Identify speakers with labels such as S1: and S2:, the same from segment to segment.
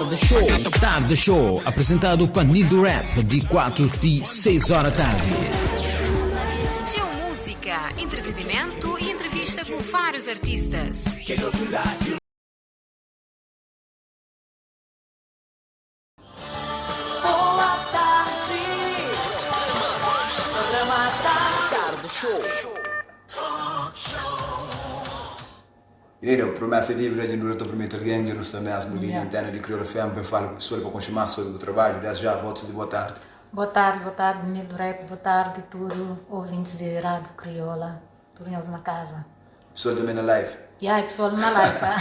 S1: Tarde Show. Tarde Show, apresentadu pa Nildo Rap, di 4 ti 6 ora tardi.
S2: Txeu múzika, entretenimentu i entrevista ku várius artistas.
S3: Boa tarde, programa
S1: Tarde Show.
S4: Irene, promesa é dívida, dja nu ta promete algen, dja nu sta mesmu li na antena di Kriolu FM pa fala ku pesoal pa konxe más sobri bu trabadju. Desde já, votos di boa tardi.
S5: Boa tardi, boa tardi Nildo Rep, boa tardi tudu ouvintis di Rádio Kriola, tudu nhos na kaza.
S4: Pessoal também na live.
S5: Ya, e pessoal na live tá.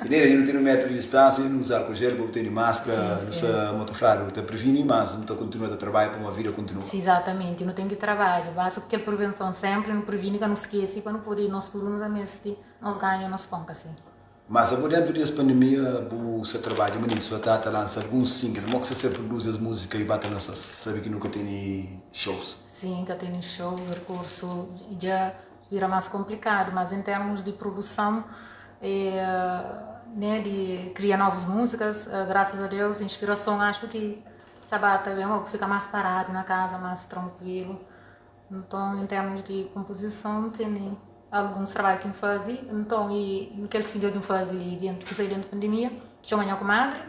S4: Primeiro, a gente não tem 1 metro de distância, não usa álcool gel, não tem máscara,
S5: Sim,
S4: não
S5: sim.
S4: se motoflado, tá previne, mas não tá continua a trabalho para uma vida continua.
S5: Sim, exatamente, não tem que trabalho, basta porque a prevenção sempre, não previne que não esquece, para não poder, nós tudo nos amesti, nós ganhamos, nós panca assim.
S4: Mas abo dentro dessa pandemia, você trabalha bonito, sua tata lança alguns singles, como é que você produz as músicas e bate lança, sabe que nunca tem shows.
S5: Sim, que tem shows, recurso já vira mais complicado, mas em termos de produção, é, né, de criar novas músicas, graças a Deus, inspiração, acho que sabe, também fica mais parado na casa, mais tranquilo. Então, em termos de composição, tem alguns trabalhos que eu fazia. Então, e aquele single que eu fazia dentro, que saiu dentro da pandemia, chama Minha Comadre.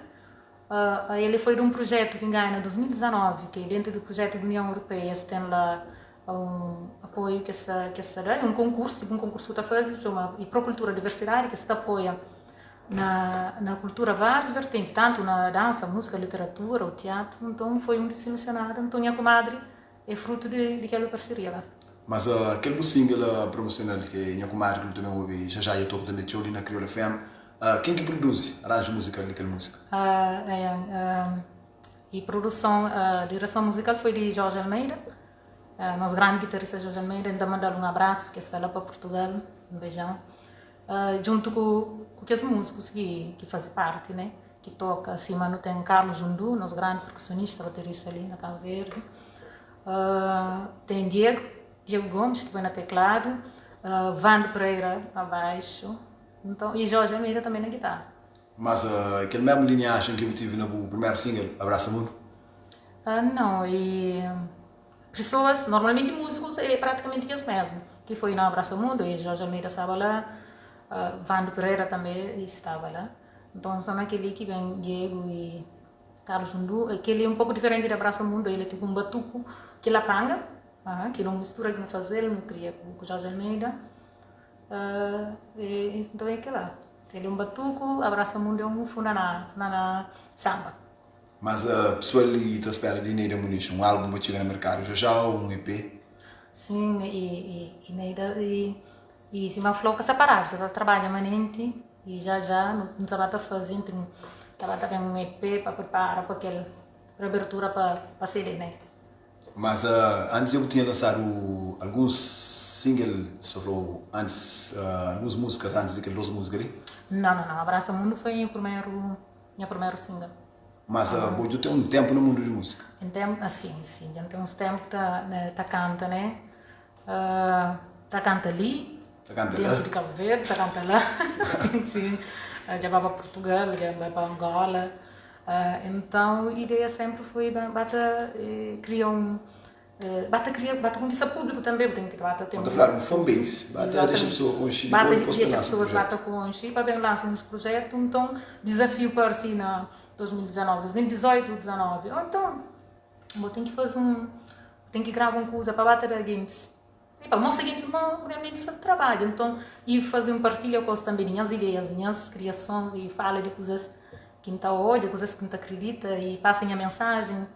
S5: Ele foi de um projeto que ganhou em 2019, que é dentro do projeto da União Europeia, se tem lá um apoio que se, que se dá, um concurso, tipo um concurso que está fazendo, chama e Procultura Diversidade, que se apoia na cultura várias vertentes, tanto na dança, música, literatura, o teatro. Então, foi um dos selecionados. Então, minha comadre é fruto de aquela parceria lá.
S4: Mas aquele single promocional que minha comadre que também ouve, já já eu estou também ali na Crioula FM, quem que produz arranjo musical daquela música?
S5: E produção, a direção musical foi de Jorge Almeida, nosso grande guitarrista Jorge Almeida, ainda mandar um abraço, que está lá para Portugal, um beijão, junto com aqueles músicos que fazem parte, né? Que toca acima, não tem Carlos Jundu, nosso grande percussionista, baterista ali na Cabo Verde. Tem Diego Gomes, que põe na teclado, Vando Pereira na baixo, então, e Jorge Almeida também na guitarra.
S4: Mas aquele mesmo linhagem que eu tive no primeiro single, Abraça Mundo?
S5: Não, e pessoas, normalmente músicos, é praticamente os mesmos, que foi na Abraça Mundo, e Jorge Almeida estava lá, Vando Pereira também estava lá. Então são aquele que vem Diego e Carlos Jundu, aquele é um pouco diferente de Abraça Mundo, ele é tipo um batuco que lapanga, que não mistura que não faz ele, não cria com Jorge Almeida. E, então é aquele lá. Ele é um batuco, Abraça Mundo é um funaná, funaná samba.
S4: Mas a pessoa ali está espera de Neida Muniz, um álbum para chegar no mercado já já ou um EP?
S5: Sim, e Neida, e se uma flor que separado, você trabalha manente e já já não estava a fazer, então estava também um EP para preparar para aquele para abertura para CD, né?
S4: Mas antes eu tinha lançado alguns singles, só falou antes, algumas músicas antes daquelas duas músicas ali?
S5: Não, não, não. Abraça Mundo foi o primeiro, meu primeiro single.
S4: Mas bom, tu tem um tempo no mundo de música?
S5: Em tempo, assim, sim. Já tem uns tempos que tá, né, tá canta, né? Tá canta ali.
S4: Tá canta
S5: dentro
S4: lá?
S5: de Cabo Verde, tá canta lá. Sim, sim. Já vai para Portugal, já vai para Angola. Então, a ideia sempre foi bata, cria um, bata cria, bata conquista público também, tem que bata tem
S4: Bata
S5: um
S4: falar um fanbase, bata deixa a
S5: Exatamente.
S4: pessoa com o
S5: Bata
S4: depois
S5: deixa
S4: lança um
S5: pessoas
S4: projeto.
S5: bata com o para bem lança uns projetos, então desafio para si na 2019, 2018, 19. Ou então, vou ter que fazer um, tem que gravar um coisa para bater a gente. E para mostrar seguinte, uma realmente de trabalho, então e fazer um partilha com também minhas ideias, minhas criações e fala de coisas que não olha, coisas que não acredita e passem a mensagem,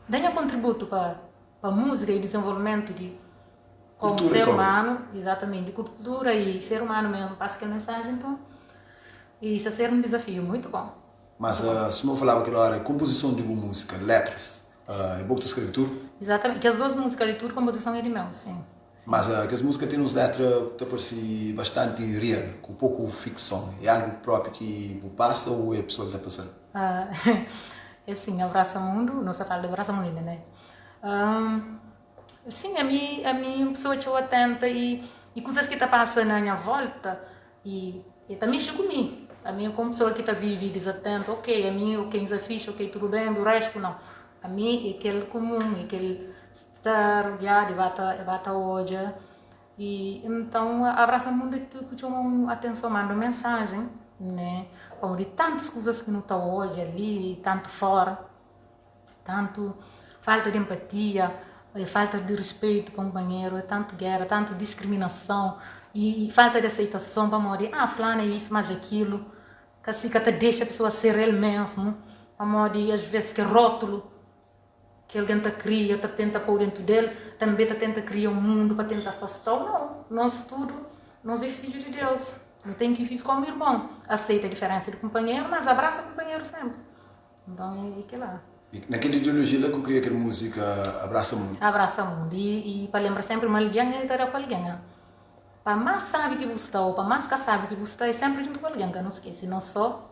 S5: dê contributo para a música e desenvolvimento de como
S4: Cultura
S5: ser
S4: e como.
S5: humano, exatamente, de cultura e ser humano mesmo, passa aquela mensagem, então isso é ser um desafio muito bom.
S4: Mas se eu falava aquela hora, composição de boa música, letras, é bom que tu escreve tudo?
S5: Exatamente, que as duas músicas de tudo, composição é de meu, sim.
S4: Mas que as músicas têm uns letras que parece bastante real, com pouco ficção. É algo próprio que passa ou é a pessoa que está passando?
S5: É sim, Abraça Mundo, não se fala de Abraça Mundo, né? Sim, a mim pessoa que eu atenta e coisas que está passando na minha volta e também mexe comigo. Ami como pessoa que ta vive desatento, ok, ami ok, nsa fixe, ok, tudo bem, do resto não. Ami é aquele comum, é aquele estar rodeado, bata, bata odja. E então abraça o mundo e tu chama atenção, manda mensagem, né? Como de tantas coisas que não tá hoje ali, tanto fora, tanto falta de empatia, falta de respeito com o companheiro, tanto guerra, tanto discriminação e falta de aceitação para morrer. Ah, fulano é isso, mas aquilo, que assim que até deixa a pessoa ser ele mesmo, para morrer, às vezes que é rótulo que alguém te cria, te tenta pôr dentro dele, também te tenta criar um mundo para tentar afastar. Não, nós tudo, nós é filho de Deus. Não tem que viver como irmão. Aceita a diferença do companheiro, mas abraça o companheiro sempre. Então é que lá.
S4: E naquela ideologia lá que eu queria aquela música Abraça o Mundo.
S5: Abraça o Mundo. E para lembrar sempre, uma alguém é para alguém. Para mais sabe que você está, ou para mais que sabe que você está, é sempre junto com alguém, que não esquece, não só.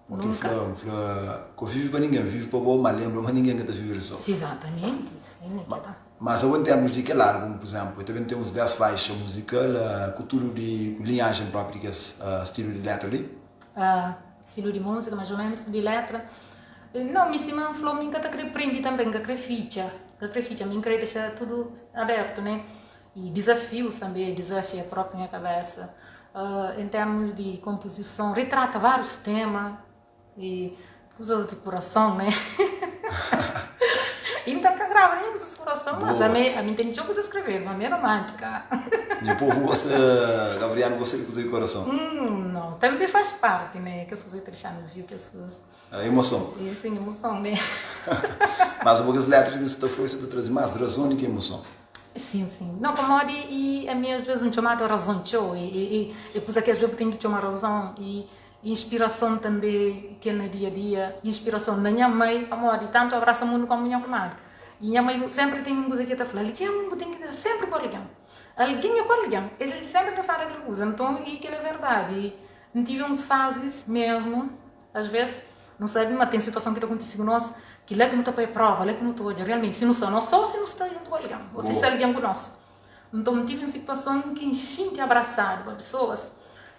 S4: Nunca. Fala, que vive para ninguém, vive para bom, mas lembra, mas ninguém que está viver só.
S5: Exatamente, sim,
S4: mas, mas em termos de que álbum, por exemplo, eu também tenho uns 10 faixas musical, cultura de linhagem própria, que é estilo de letra ali?
S5: Estilo de música, mais ou menos, de letra. Não, me cima falou, me encanta querer prender também, que querer ficha, que querer ficha, me querer deixar tudo aberto, né? E desafios também, desafio a própria minha cabeça. Em termos de composição, retrata vários temas e coisas de coração, né? Então, que grava, nem coisas de coração, mas a mim tem jogo de escrever, mas é romântica.
S4: E o povo gosta, Gabriel, gosta de coisas de coração?
S5: Não, também faz parte, né? Que as pessoas deixam viu que as pessoas...
S4: A emoção.
S5: Sim, emoção, né?
S4: Mas as letras que você está falando, você está trazendo mais razão do que emoção.
S5: Sim, sim. Não, como e a minha às vezes me chamada razão, tchau, e depois aqui às vezes eu tenho que chamar razão e inspiração também que é no dia a dia, inspiração na minha mãe, amor, e tanto abraça o mundo como minha comadre. E minha mãe sempre tem uma coisa que está falando, alguém tem que sempre com alguém. Alguém é com alguém, ele sempre está falando aquela coisa, então e que é verdade. E tive umas fases mesmo, às vezes, não sabe, mas tem situação que está acontecendo conosco, que lá que não está para a prova, lá que não está realmente, se não sou nós só, se não está junto com alguém, ou se está alguém conosco. Então tive uma situação que enchi abraçado com pessoas,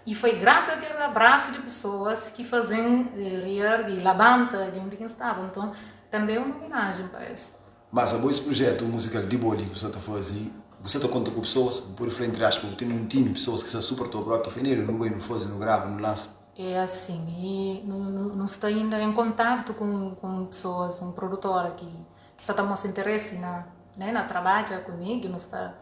S5: e foi graças àquele abraço de pessoas que fazem rir e levanta de onde estava. Então também é uma homenagem para isso.
S4: Mas a esse projeto musical de Boli que você está fazendo, você está contando com pessoas, por frente, aspas, tem um time de pessoas que se suportam o próprio feneiro, não vem, não faz, não grava, não lança.
S5: É assim, e não está ainda em contato com pessoas, um produtor que está tomando interesse na, né, na trabalha comigo, não está...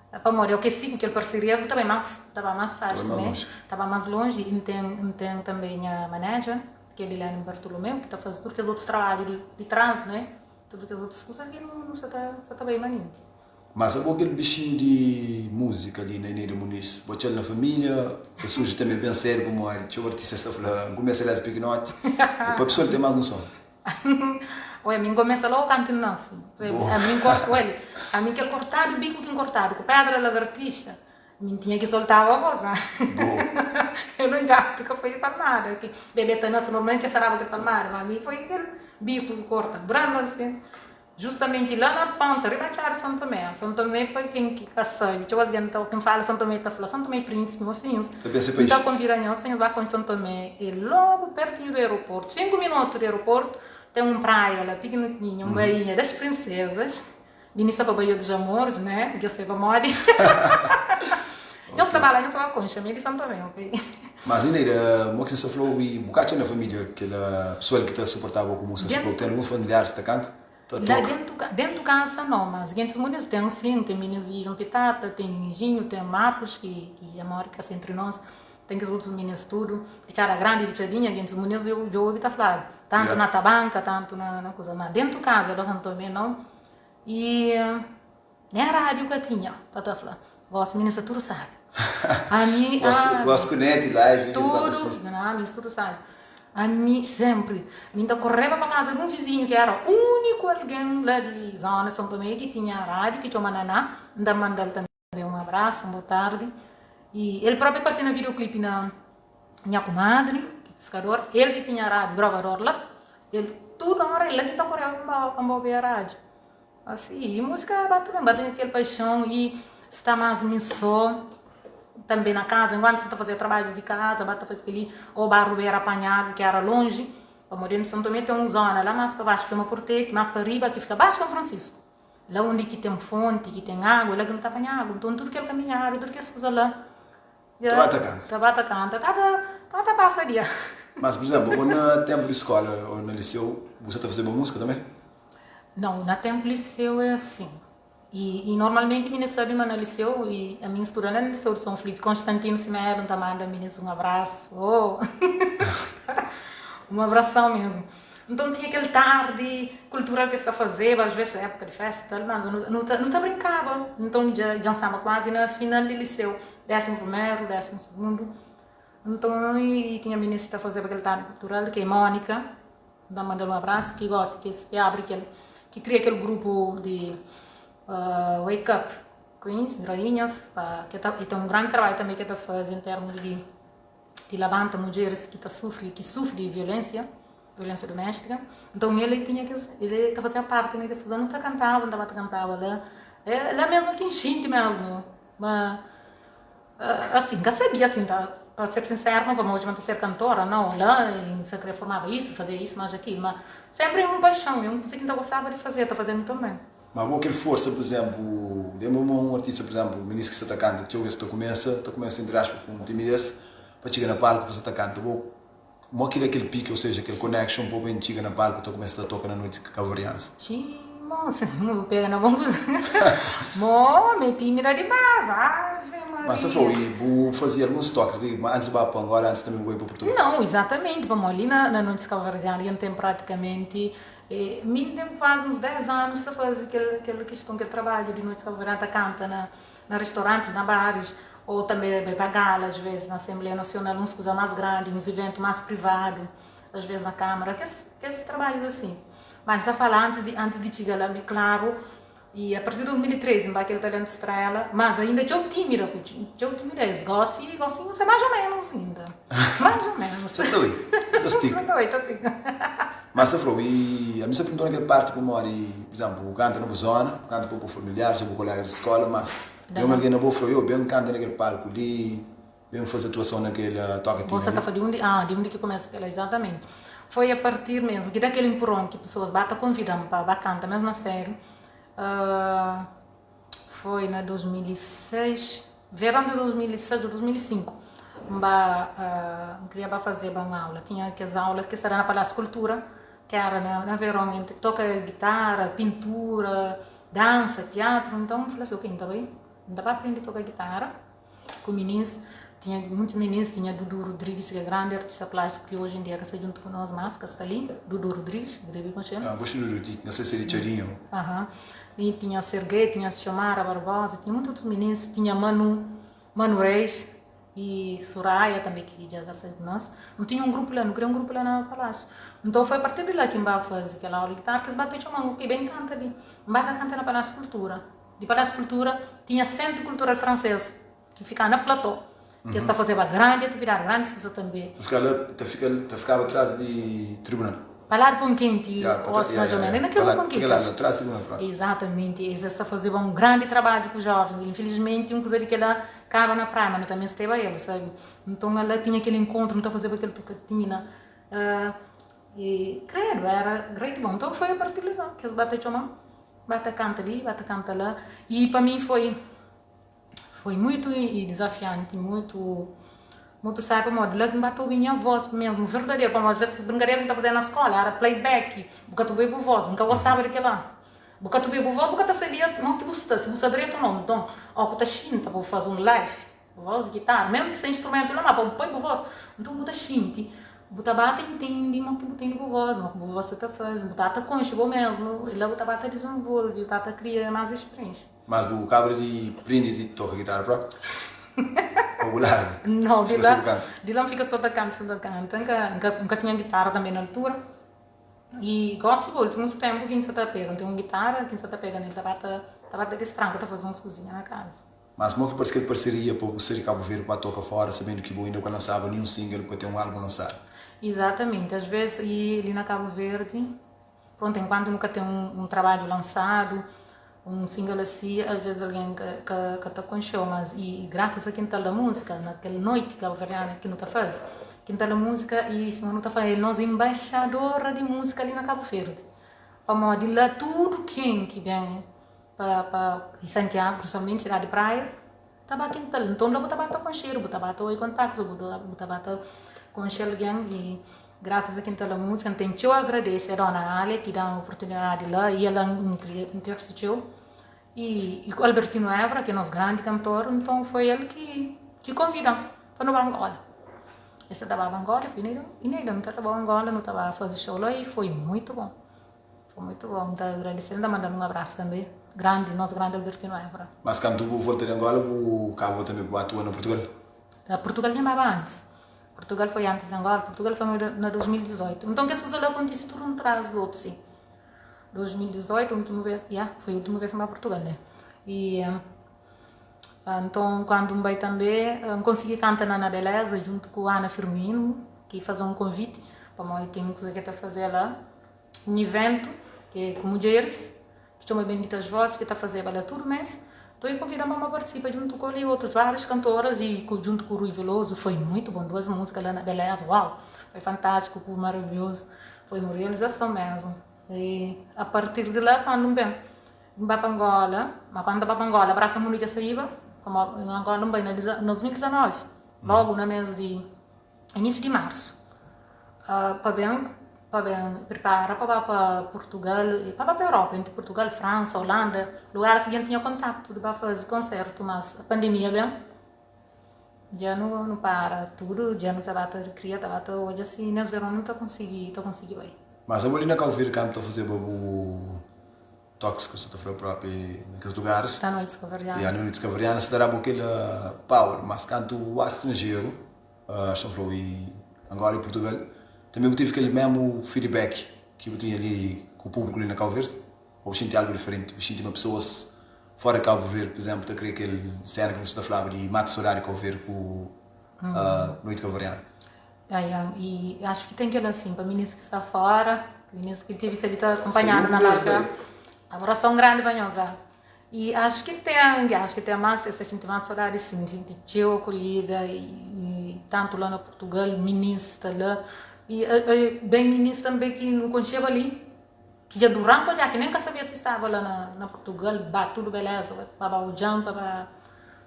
S5: Para morrer, eu que sigo que ele parceria também mais, estava mais fácil, né? Estava mais longe, e tem também a manager, que é a Liliane Bartolomeu, que está fazendo tudo aqueles outros trabalhos de trás, né? Tudo aquelas outras coisas que não está bem maninho.
S4: Mas há aquele bichinho de música ali na Eneida Muniz, botar na família, que surge também bem sério como era, tinha o artista está falando, começa a ler pequenote, e para a pessoa ter mais noção.
S5: Olha, a mim começa logo canto nosso. A mim corto ele, a mim que ele cortado, o bico que cortado, com pedra lagartixa, mim tinha que soltar a voz. Eu não já que foi de palmada, que bebê tá nosso normalmente sarava de palmada, mas a mim foi aquele bico que corta, brando assim. Justamente lá na ponta, rebaixaram São Tomé. São Tomé, para quem que sabe, tinha alguém que fala São Tomé, está falando São Tomé Príncipe, mocinhos. Então, convida nós para lá com São Tomé, e logo pertinho do aeroporto, 5 minutos do aeroporto, tem uma praia lá, pequenininha, uma baía das princesas, Vinícius para a Baía dos Amores, né? Eu sei para Mori. Eu estava lá, eu estava com chamei de São Tomé, ok?
S4: Mas, Eneida, como que você falou, e bocado na família, aquela pessoa que está suportável com música, você falou, tem algum familiar que está canta?
S5: Lá dentro casa não, mas gente muitas tem sim, tem meninas de João Pitata, tem Ginho, tem Marcos, que já mora aqui entre nós, tem que os outros meninos tudo, que era grande de tchadinha, gente meninas eu ouvi tá falando, tanto na tabanca, tanto na coisa, mas dentro casa, ela também não, e nem a rádio que tinha, para tá falando, vossa menina tudo sabe.
S4: A mim, gosto net, live,
S5: tudo, não, isso tudo sabe. A mim sempre, me ainda correva para casa de um vizinho que era o único alguém lá de zona São Tomé que tinha rádio, que tinha uma naná, ainda mandou ele também um abraço, uma boa tarde. E ele próprio apareceu no videoclipe na minha comadre, pescador, ele que tinha rádio, gravador lá, ele toda hora ele que correva para ouvir a rádio. Assim, e música bate bem, bate aquela paixão e está mais mim só. Tanbe na kaza, enkuantu sa ta fazia trabadjus di kaza, ba ta faze kel-li, ô ba rubera panha agu ki éra lonji, pamodi N São Tomé ten un zóna la más pa baxu ki txoma Portete, más pa riba ki fika baxu São Francisku, la undi ki ten fonti, ki ten agu, é la ki nu ta panha agu. Nton tudu kel kaminhada, tudu kes kuza la,
S4: Ta ba ta kanta.
S5: Ta ba ta kanta, ta ta ta ta pasa dia.
S4: Mas, pur izénplu, bo na ténpu di skóla ô na liseu, bu sa ta fazeba múzika tanbê?
S5: Nau, na ténpu liseu é asin. E, e normalmenti minis sabe ma na liceu, e ami N studa la na liceu di São Filipe, Constantino Semedo, N ta manda minis un abrasu, oh! Un abrasãu mesmu. Nton tinha kel tardi kultural ki es ta fazeba, as ves épuka di festa tal, mas nu, nu ta, nu ta brinkaba. Nton dja, dja N staba kuazi na final di liceu, désimu primeru, désimu sugundu. Nton, e tinha minis ki ta fazeba kel tardi kultural, ki é Mónica. N ta manda-l un abrasu ki gosi ki es ki abri kel ki kria kel grupu di Wake Up Queens, Rainhas, pa ke ta e ten un grandi trabadju tanbe ke ta faze en termu di di labanta mudjeris ki ta sufri ki sufri di violensia, violensia duméstika. Nton el e tinha kes el e ta fazia parti na kes kuza. Nu ta kantaba, nu ta ba ta kantaba la, la mesmu ki N xinti mesmu ma Assim, ka sabia assim, ta, pa ser sinseru, não vamos hoje ta ser cantora, não, lá em sa kre formaba isso, fazia isso, mais aquilo, ma sempre é um paixão, é um kuza ki N ta gostaba di fazer, ta fazendo também.
S4: Ma bo kel forsa, por exemplo, lembra ma un artista, por exemplo, minis ki sa ta kanta txeu bes ta kumesa, ta kumesa entre aspas ku un timidez pa txiga na palku pa sa ta kanta, bo mo ki da kel piki, ou seja, kel connection pa bo ben txiga na palku ta kumesa ta toka na noiti kabuverdianas?
S5: Txii moça, bu pega na bon kuza. Mo, mi é tímida dimás, ave Maria.
S4: Mas sa flau, e bu fazia alguns tokis li antis bu ba pa Angola, antis tambi bu bai pa Portugal?
S5: Não, exatamente, pamodi li na na Noites Kabuverdianas dja N ten praticamente, mi N ten kuazi uns 10 anus ta faze kel kel kiston, kel trabadju di Noites Kabuverdianas, ta kanta na na restaurantis, na baris, ou tanbe bai pa gala, as vezes na Assembleia Nacional, uns kuza más grandi, uns iventu más privadu, as vezes na Câmara, kes kes trabadjus asin. Mas N ta fala antis di antis di txiga la, mi klaru, i a partir di 2013 N ba kel Talento Estrela, mas ainda txeu tímida ku txeu timidez, gosi gosi N sta mais ou menos inda, mais ou menos.
S4: Sa ta bai, ta stika.
S5: Sa ta bai, ta stika.
S4: Mas ta fla-u, i ami sa pergunta-u na kel parti pamodi, pur izénplu, bu kanta na bu zóna, bu kanta pa bu familiaris ô bu kolégas di skóla, mas ben un algen na bo fla-u, yo, ben kanta na kel palku li, ben faze atuason na kel toka
S5: Bo
S4: tina
S5: sa ta
S4: li.
S5: fla di undi, ah, di undi ki kumesa kel-la, izatamenti. Foi a partir mesmu ki da kel inpuron ki pesoas ba ta konvida-m pa ba kanta mesmu a sériu, foi na 2006, veron di 2006 ou 2005, N ba, N kria ba fazeba un aula, tinha kes aula ki ta da na Palásiu Kultura, ki era na veron, entri toka gitara, pintura, dansa, tiatru, nton N fla si, ok, N ta bai, N ta bai aprende toka gitara. Ku minins, tinha muitus minins, tinha Dudu Rodrigues, ki é grandi artista plástiku ki oji em dia ka sta djuntu ku nos mas, ka sta li, Dudu Rodrigues, bu debe konxe-l.
S4: Ah, gosta di Dudu, ti, na se se di Txadinhu.
S5: Aham. E tinha Sergei, tinha Xiomara Barbosa, tinha muitus otus minins, tinha Manu, Manu Reis e Soraya tanbe ki dja ka sta ku nos. Nu tinha un grupu la, nu kria un grupu la na Palásiu. Nton foi a partir di la ki N ba faze kel aula di gitarra, ki es ba ta txoma-m, ok, ben kanta li. N ba ta kanta na Palásiu Kultura. Di Palásiu Kultura tinha Sentru Kultural Fransês ki fikaba na Platô, ki es ta fazeba grandi atividadi, grandis kuza tanbê.
S4: Ta fikaba la, ta fika, ta fikaba tras di tribunal.
S5: Pa ladu Pon Kenti,
S4: Ya, pa
S5: osi
S4: ya,
S5: mais
S4: ya,
S5: ou
S4: ya.
S5: menos, é na
S4: Pa
S5: kel
S4: la,
S5: Pon
S4: pa
S5: Kenti,
S4: kel ladu
S5: acho.
S4: la, tras tribunal própi.
S5: Exatamenti, es es ta fazeba un grandi trabadju ku jovens, infilismenti un kuza di kel-la kaba na praia, ma nu ta mesteba el, sabe? Nton ala tinha kel enkontru, nu ta fazeba kel tokatina, e kredu, era rei di bon. Nton foi a partir di la ki es ba ta txoma-m. Ba ta kanta li, ba ta kanta la. I pa mi foi foi muitu dizafianti, muitu muitu sabi pamodi la ki N ba ta obi nha vós mesmu verdaderu, pamodi às ves kes brinkadera ki N ta fazeba na skóla éra playback, bu ka ta obi bu vós, N ka gostaba di kel-la. Bu ka ta obi bu vós, bu ka ta sabia modi ki bu sta, si bu sta dretu o nau. Nton, ó ku ta xinta pa bu faze un live, Vós, guitarra, mesmu ki sen instrumentu la, ma pa bu poi bu vós, nton bu ta xinti, bu ta ba ta intendi mo ki bu tene bu vós, mo ki bu vós sa ta faze, bu ta ta konxe bo mesmu, i la bu ta ba ta dizenvolve, bu ta ta kria más spiriénsia.
S4: Mas bu kaba di prende di toka guitarra propi? Ou bu larga?
S5: Nau, di
S4: Fika so
S5: la,
S4: bu kanta?
S5: di la N fika so ta kanta, so ta kanta, N ka, N ka, N ka tinha guitarra tanbe na altura, i gosi pa últimus ténpu ki N sa ta pega, N ten un guitarra ki N sa ta pega nel, ta ba ta, ta ba ta distranka, ta faze uns kuzinha na kaza.
S4: Mas mo ki parse kel parseria pa bu sai di Cabo Verde pa toka fora sabendo ki bo inda ka lansaba ninhun single, bu ka ten un album lansadu?
S5: Exatamente, as vezes e li na Cabo Verde, pronto, enquanto nu ka ten un, un trabadju lansadu, Un single asi, alvês algen ka ta konxe-u, mas i grasas a Kintal da Múzika, na kel noiti kabuverdiana ki nu ta faze, Kintal da Múzika i sima nu ta fla, é nos enbaixadora di múzika li na Kabu Verdi. Pamodi la tudu ken ki ben pa Santiagu, prinsipalmenti sidadi di Praia, ta ba Kintal. Nton la bu ta ba ta konxedu, bu ta ba ta oi kontaktus, bu ta ba ta konxe algen i Graças a Quintal da Música, N ten txeu a agradese a Dona Alia ki da-m oportunidadi la i ela N krese txeu i ku Albertino Évora ki é nos grandi kantor, nton foi el ki ki konvida-m pa nu ba Angola. Es ta baba Angola, fui Neida, nu ta baba Angola, nu ta ba faze xou la i foi muitu bon, foi muitu bon. N ta agradese-l, N ta manda-l un abrasu tanbe, grandi, nos grandi Albertino Évora.
S4: Mas kantu bu volta di Angola bu kaba tanbe bu atua na Portugal?
S5: Na Portugal dja N baba antis. Portugal foi antis di Angola, Portugal foi na 2018. Nton kes kuza la kontise tudu un tras di otu si. 2018 ultimu bes, ya, foi ultimu bes ki N bai Portugal ne. I nton kandu N bai tanbe N konsigi kanta na Na Beleza djuntu ku Ana Firmino ki faze un konviti pamodi ten un kuza ki el ta faze la, un iventu ki é ku mudjeris. Ki txoma Benditas Vozes, ki ta fazeba la tudu mes. Nton e konvida-m pa N ba partisipa djuntu ku el i otus várius kantoras i ku djuntu ku Rui Veloso. Foi muitu bon, duas múzika la na Beleza, uau! Foi fantástiku ku maravilhozu. Foi un realizason mesmu. I a partir di la, kandu N ben, N ba pa Angola, ma kandu N ta ba pa Angola, Abraça Mundo dja saíba, pamodi na Angola N bai na 2019, logu na mes di inísiu di marsu. Pa ben pa ben pripara pa ba pa Purtugal i pa ba pa Europa, entri Purtugal, Fransa, Holanda, lugaris ki dja N tinha kontaktu di ba faze konsertu, mas pandemia ben, dja nu nu para tudu, dja nu ta ba ta kria, ta ba ta odja si nes veron nu ta konsigi ta konsigi bai.
S4: Mas abo li na Kau Verdi kantu ta fazeba bu tokis ku sa ta fla propi na kes lugaris.
S5: Na noitis kaverdianas.
S4: Ya, na noitis kaverdianas sa ta daba kel power, mas kantu bu ba stranjeru. São Flau i Angola i Portugal, tanbe bu tevi kel memu feedback ki bu tinha li ku públiku li na Cabo Verde? Ô bu xinti algu diferenti? Bu xinti ma pesoas fora di Cabo Verde, pur izénplu, ta kre kel séna ki nu sta ta flaba di mata sodadi di Cabo Verde ku Noiti Cabo-Verdiana?
S5: Ya, i acho ki ten kel asin pa minis ki sta fora, minis ki tivi sta li ta akunpanhanu na live la. Abrason grandi pa nhos. E acho que tem, acho que tem mais, essa gente mais saudade sim, gente txeu acolhida e, e tanto lá na Portugal, minis ta lá, e, e bem minis também que não conheceba ali, que já durante já que nem ka sabia se estava lá na, na Portugal, ba tudo beleza, ba ba odjan, ba ba,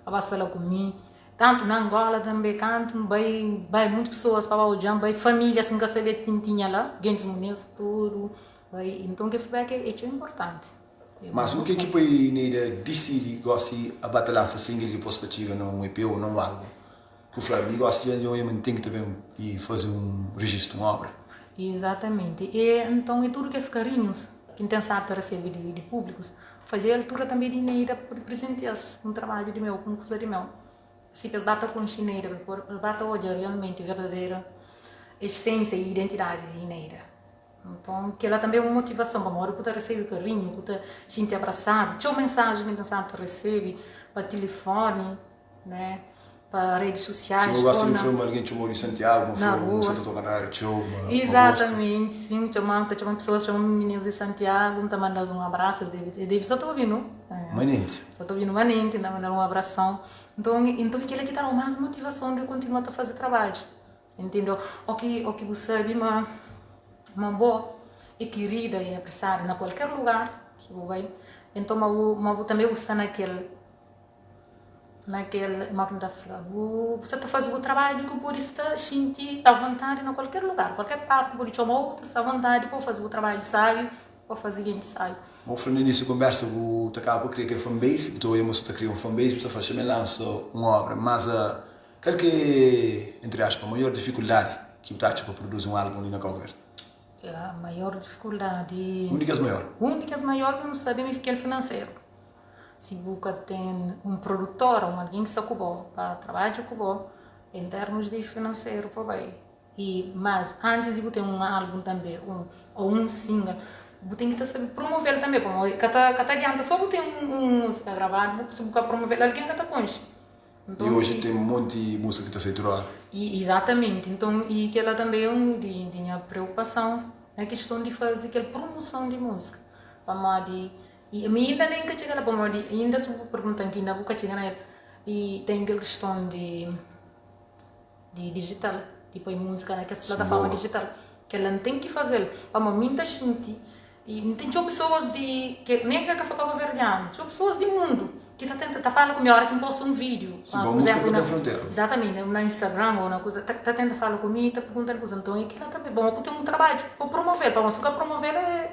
S5: ba ba sta lá ku mi. Tanto na Angola também, canto bai, bai muitas pessoas pa ba odjan, bai família assim ka sabia que tinha lá, gentes muniz, tudo, bai, então que feedback é, é txeu importante.
S4: Mas u ke ki poi Neida disidi gosi a ba ta lansa single dipos pa txiga na un EP ou na un album? Ku fla, mi gosi dja dja ma N ten ki ta ben i fazi un rijistu, un obra.
S5: Izatamenti. E nton e tudu kes karinhus ki N ten stadu ta resebe di di públikus, fadja e altura tanbe di Neida pode prizentia-s un trabadju di meu, un kuza di meu. Si pa es ba ta konxe Neida, pa es pode, pa es ba ta odja realmenti verdadeira esensia i identidadi di Neida. Nton, kel-la tanbê é un motivason pamodi ku ta resebe karinhu, ku ta xinti abrasadu. Txeu mensajen ki N ta staba ta resebe pa tilifóni, né, pa redis sosiais
S4: Si bu gosta di fla ma algen txoma-u di Santiagu, ma fla ma bu sa ta toka na rádiu txeu, ma ma gosta.
S5: Izatamenti, sin, txoma-m, ta txoma pesoas, txoma mininus di Santiagu, N ta manda-s un abrasu, es debe, es debe sa ta obi-nu.
S4: Manenti.
S5: Sa ta obi-nu manenti, N ta manda-l un abrason. Nton, nton kel-la ki ta da-u más motivason di kontinua ta faze trabadju. Entendeu? O ki, o ki bu sabe ma, ma bo é kirida i apresadu na kualker lugar ki bu bai, enton ma bu, ma bu tanbe bu sta na kel, na kel, ma ki N ta fla, bu sta ta faze bu trabadju ki bu pode sta xinti avontadi na kualker lugar, kualker parti ki bu pode txoma-u, bu ta sta avontadi pa bu faze bu trabadju sabi, pa bu faze jinti sabi.
S4: Ma bu fla na inísiu di konbersa bu ta kaba pa kria kel fanbase, bu ta oia ma bu sta ta kria un fanbase, bu ta fla xa mi lansa un obra, mas Kal ki é, entri aspa, maior difikuldadi ki bu ta atxa pa produzi un álbun li na Kau Verdi?
S5: A maior difikuldadi.
S4: Un di kes maior.
S5: Un di kes maior ki nu sabe é kel finanseru. Si bu ka ten un produtor, un algen ki sta ku bo pa trabadja ku bo, en termus di finanseru pa bai. I mas antis di bu ten un álbun tanbe, un o un single, bu ten ki ta sabe promovel tanbe, pamodi ka ta ka ta adianta so bu ten un múzika gravadu, si bu ka promovel algen ka ta konxe.
S4: E oji ten monti múzika ki ta sai tudu óra.
S5: E izatamenti. Nton, i kel-la tanbe é un di di nha preokupason na kiston di faze kel prumuson di múzika. Pamodi I ami inda nen ka txiga la pamodi inda si bu perguntan ki inda bu ka txiga na el. I ten kel kiston di di dijital, di poi múzika na kes plataforma dijital. Kel-la N ten ki faze-l pamodi mi N ta xinti i N ten txeu pesoas di ke nen ka sô kabuverdianu, txeu pesoas di mundu ki ta tenta ta fala ku mi óra ki N posta un vídiu,
S4: Sim,
S5: pur
S4: pa múzika
S5: izénplu
S4: ka
S5: na
S4: ten frontera.
S5: izatamenti na Instagram ô na kuza ta ta tenta fala ku mi ta pergunta-m kuza. Nton é kel-la tanbê. Bon, ku ten un trabadju pa promove-l pamodi si bu ka promove-l é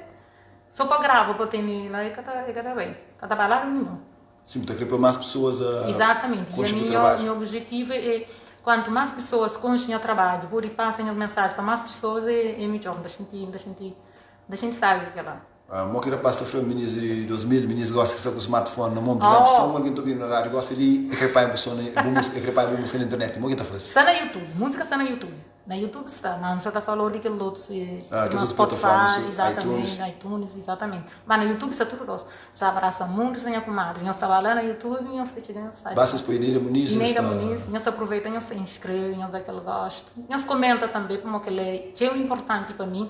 S5: sô pa grava pa tene la é ka ta é ka ta bai, ka ta bai ladu ninhun.
S4: Sim, bu ta kre pa más pesoas a
S5: Exatamente. E a
S4: konxe bu
S5: minha,
S4: trabadju.
S5: meu objetivo é quanto mais pessoas conhecem meu trabalho, pode passar minhas mensagens para mais pessoas é, é melhor. N ta xinti, n ta xinti, n ta xinti sabe ku kel-la.
S4: Ah, mo ki rapaz ta fla minis di 2000, minis gosta ki sta ku smartphone na mon, por exemplo,
S5: Oh!
S4: se un algen ta obi na rádio gosta di e kre panha bu son na bu músika, e kre panha bu músika na internet, mo ki ta faze?
S5: Sta na YouTube, músika sta na YouTube. Na YouTube sta, ma N sa ta falou di kel otus
S4: Ah, kes
S5: na
S4: otu plataforma,
S5: Spotify,
S4: su
S5: exatamente,
S4: iTunes.
S5: iTunes, exatamente. Ma na YouTube sta tudu dos. Sa abrasa mundu sa nha kumadri. Nhos ta ba la na YouTube, nhos ta txiga, nhos ta atxa.
S4: Basta es poi Eneida Muniz, nhos
S5: Eneida
S4: ta.
S5: Muniz, nhos aproveita, nhos ta inskreve, nhos da kel gostu. Nhos komenta tanbe, pamo kel é txeu inportanti pa mi.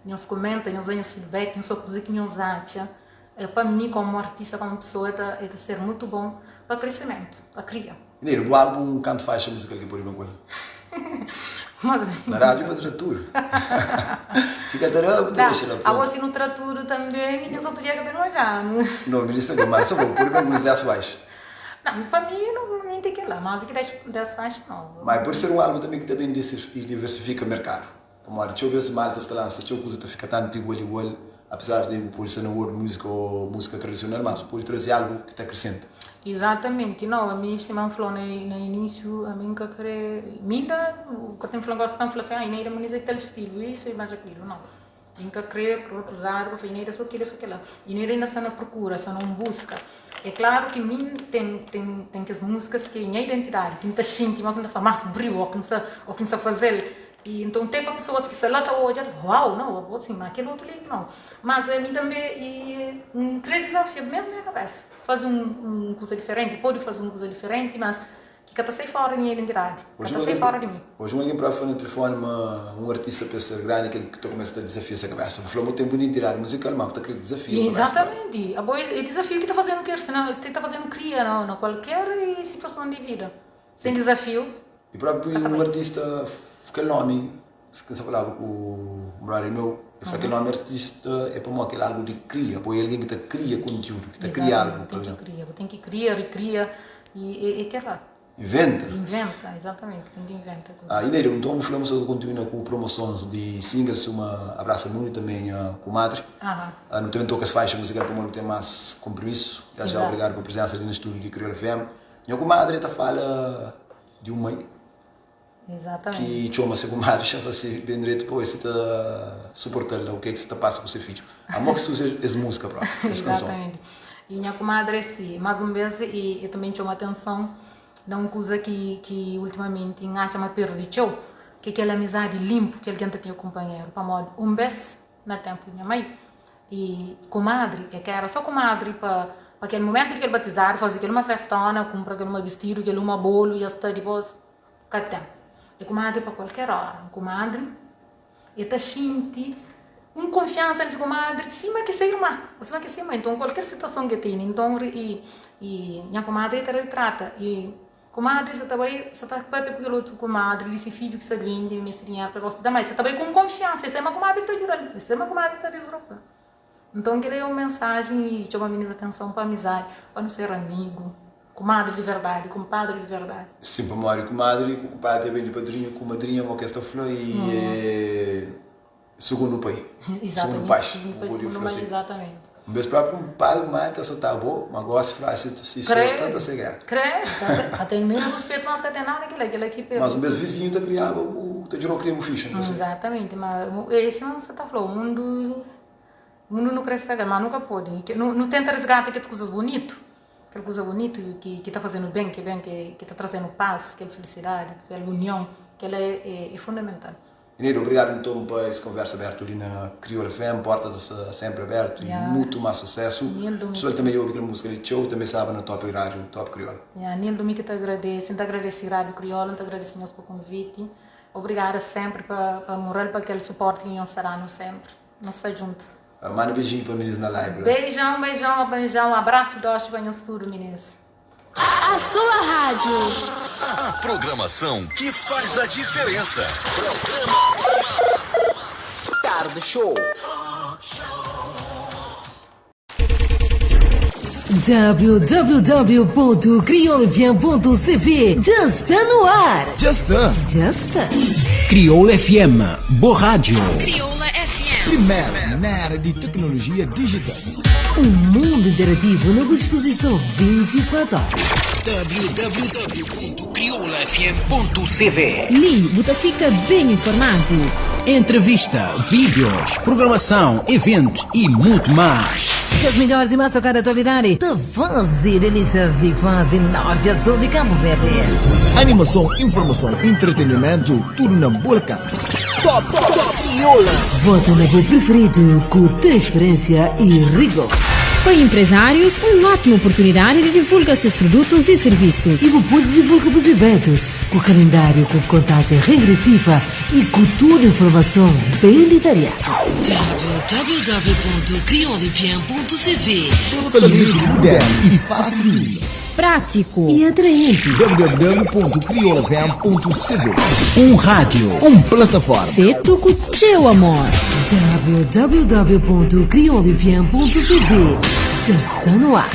S5: Nhos komenta, nhos da nhos feedback, nhos fla kuze ki nhos atxa. Pa mi, komu artista, komu pesoa, e ta ser mutu bon pa kresimentu, pa kria.
S4: Eneida, bu album kantu faixa muzikal ki pode ben ku el?
S5: Mas
S4: Na rádiu pa tra tudu. Si ka ta da, bu ta
S5: Tá,
S4: dexa la
S5: awo
S4: prontu.
S5: si nu tra tudu tanbe, minus otu dia ka ta ben odja-nu.
S4: No, mi sta ben, mas só fla, bu pode ben ku uns 10 faixa.
S5: Não, pa mi não nem tem que lá, mais que 10 faixas não.
S4: Mas pode ser um álbum também que também diversifica mercado. Pamodi txeu bes maltas ta lansa txeu kuza ta fika tantu igual igual, apesar di bu pode sta na world music o musika tradisional, mas bu pode traze algu ki ta akresenta.
S5: Exatamente, não, ami sima N flau na na início, ami N ka kre, mi inda ka ten fla gosi pa N fla assim, ah Eneida Muniz é tal estilo, isso e mais aquilo, não. Mi N ka kre rotulizadu pa fla Eneida so kila so kila. Eneida inda sta na prokura, sta na un buska. É klaru ki mi N ten ten ten kes musikas ki é nha identidadi, ki N ta xinti ma ki N ta fla mas briu o ki N sta o ki N sta fazel. I nton ten pa pesoas ki sta la ta odja, uau, nau, abo sin, ma kel otu li nau. Mas ami tanbe i N kre dizafia mesmu nha kabesa, faze un kuza diferenti, pode faze un kuza diferenti, mas ki ka ta sai fora di nha identidadi, ka ta sai fora di mi.
S4: Oji un algen prova fla na telefoni ma un artista pa el ser grandi kel ki ta kumesa ta dizafia se kabesa. Bu fla ma bu ten bu identidadi muzikal, ma bu ta kre dizafia bu kabesa.
S5: Izatamenti! Abo e dizafiu ki ta fazenu kerse, ki ta fazenu kria na kualker situason di vida. Sen dizafiu.
S4: E propi un artista kel nomi ki N sta falaba ku un brother meu, el fla kel nomi artista é pamodi kel algu di kria, bo é algen ki ta kria kontiúdu, ki ta kria algu.
S5: Exatamente, ten ki kria, bu ten ki kria, rikria i é kel-la.
S4: Inventa.
S5: Inventa, exatamente, ten ki inventa
S4: kuza. Ah, Ineida, nton bu fla ma sta ta kontinua ku promosons di singles suma Abraça Mundo i tanbe Nha Kumadri. Nu ta ben toka es faixa muzikal pamodi bu ten mas konprimisu. Já já, obrigadu pa prizensa li na stúdiu di Kriol FM. Nha kumadri ta fala di un mai ki txoma se kumadri xa fla si ben dretu pa oe si ta suportal na u ke ki si ta pasa ku se fidju. Amo ki si uza es musika propi, es kanson.
S5: Exatamente. I nha kumadri é si, mas un bes e e tanbe txoma atenson na un kuza ki ki ultimamenti N atxa ma perdi txeu, ki é kel amizadi linpu ki algen ta tinha ku kunpanheru. Pamodi un bes na ténpu di nha mai i kumadri, é ka éra sô kumadri pa pa kel mumentu di kel batizadu faze kel uma festona, kunpra kel uma bistidu, kel uma bolu i es sta dipôs ka ten. É kumadri pa kualker óra. Un kumadri e ta xinti un kunfiansa di se kumadri sima ki se irma ô sima ki se mai. Nton kualker situason ki e tene, nton i i nha kumadri ta ritrata i Kumadri sa ta bai, sa ta papia ku kel otu kumadri di se fidju ki sta duenti, meste dinheru pa el hospital, ma el sa ta bai ku un konfiansa, el sabe ma kumadri ta djuda-l, el sabe ma kumadri ta disropa-l. Nton kel-la é un mensajen i txoma minis atenson pa amizadi, pa nu ser amigu, kumadri di verdadi, kunpadri di verdadi.
S4: Sin, pamodi kumadri ku kunpadri ta ben di padrinhu ku madrinha, mo ki es ta fla, i é Sugundu pai, sugundu pai,
S5: Sugundu pai, sugundu mãe, exatamente.
S4: Un bes propi un pai ku mãe ta sotá bo, ma gosi fla si si sota ta ser guerra.
S5: Credo, ka ten nem ruspetu mas ka ten nada kila, kila ki
S4: Mas un bes vizinhu ta kriaba bu, ta djudau kria bu fidju, nta
S5: Exatamente, ma é sima bu sta ta fla, mundu, mundu nu kre straga, ma nu ka pode, nu tenta resgata ket kuzas bunitu, kel kuza bunitu ki ki ta fazenu ben, ki ben ki ta trazenu pas, kel felisidadi, kel union, kila é fundamental.
S4: Eneida, obrigadu nton pa es konversa abertu li na Kriol FM, porta ta sta senpri abertu y mutu mas susesu. Pesual tanbe obi kel musika li txeu, tanbe staba na Top Radiu Top Kriol.
S5: Ya, Nildo mi ki ta agradese, N ta agradese Radiu Kriol, N ta agradese nhos pa konviti. Obrigada senpri pa pa mural, pa kel suporti ki nhos ta da-nu senpri. Nu sta djuntu.
S4: Manda beijinho pa minis na live la.
S5: Beijão, beijão, beijão, abraço doce pa nhos tudo minis.
S3: A sua rádio.
S6: A programação que faz a diferença. Programa
S1: Tarde Show.
S7: www.criolofm.cv Já está no ar!
S4: Já está!
S7: Já está!
S1: Crioula FM, boa rádio.
S2: Crioula FM.
S4: Primeira na era de tecnologia digital.
S7: Um mundo interativo na disposição 24 horas.
S1: www.crioulafm.cv
S2: Li, você fica bem informado.
S1: Entrevista, vídeos, programação, eventos e muito mais.
S7: As melhores e mais tocadas da atualidade. De fazer delícias de fãs e norte a sul de Cabo Verde.
S4: Animação, informação, entretenimento, tudo na boa casa.
S1: Top, top, Crioula.
S7: Vota no teu preferido com transparência e rigor.
S2: Para empresários, uma ótima oportunidade de divulgar seus produtos e serviços.
S7: E vou pode divulgar os eventos com calendário com contagem regressiva e com toda a informação bem detalhada. www.criolofm.cv
S4: Totalmente moderno e fácil de usar.
S2: Prático.
S7: E atraente.
S4: www.criolafm.cv
S1: Um rádio.
S4: Um plataforma.
S2: Feito com teu amor.
S7: www.criolofm.cv Já está no ar.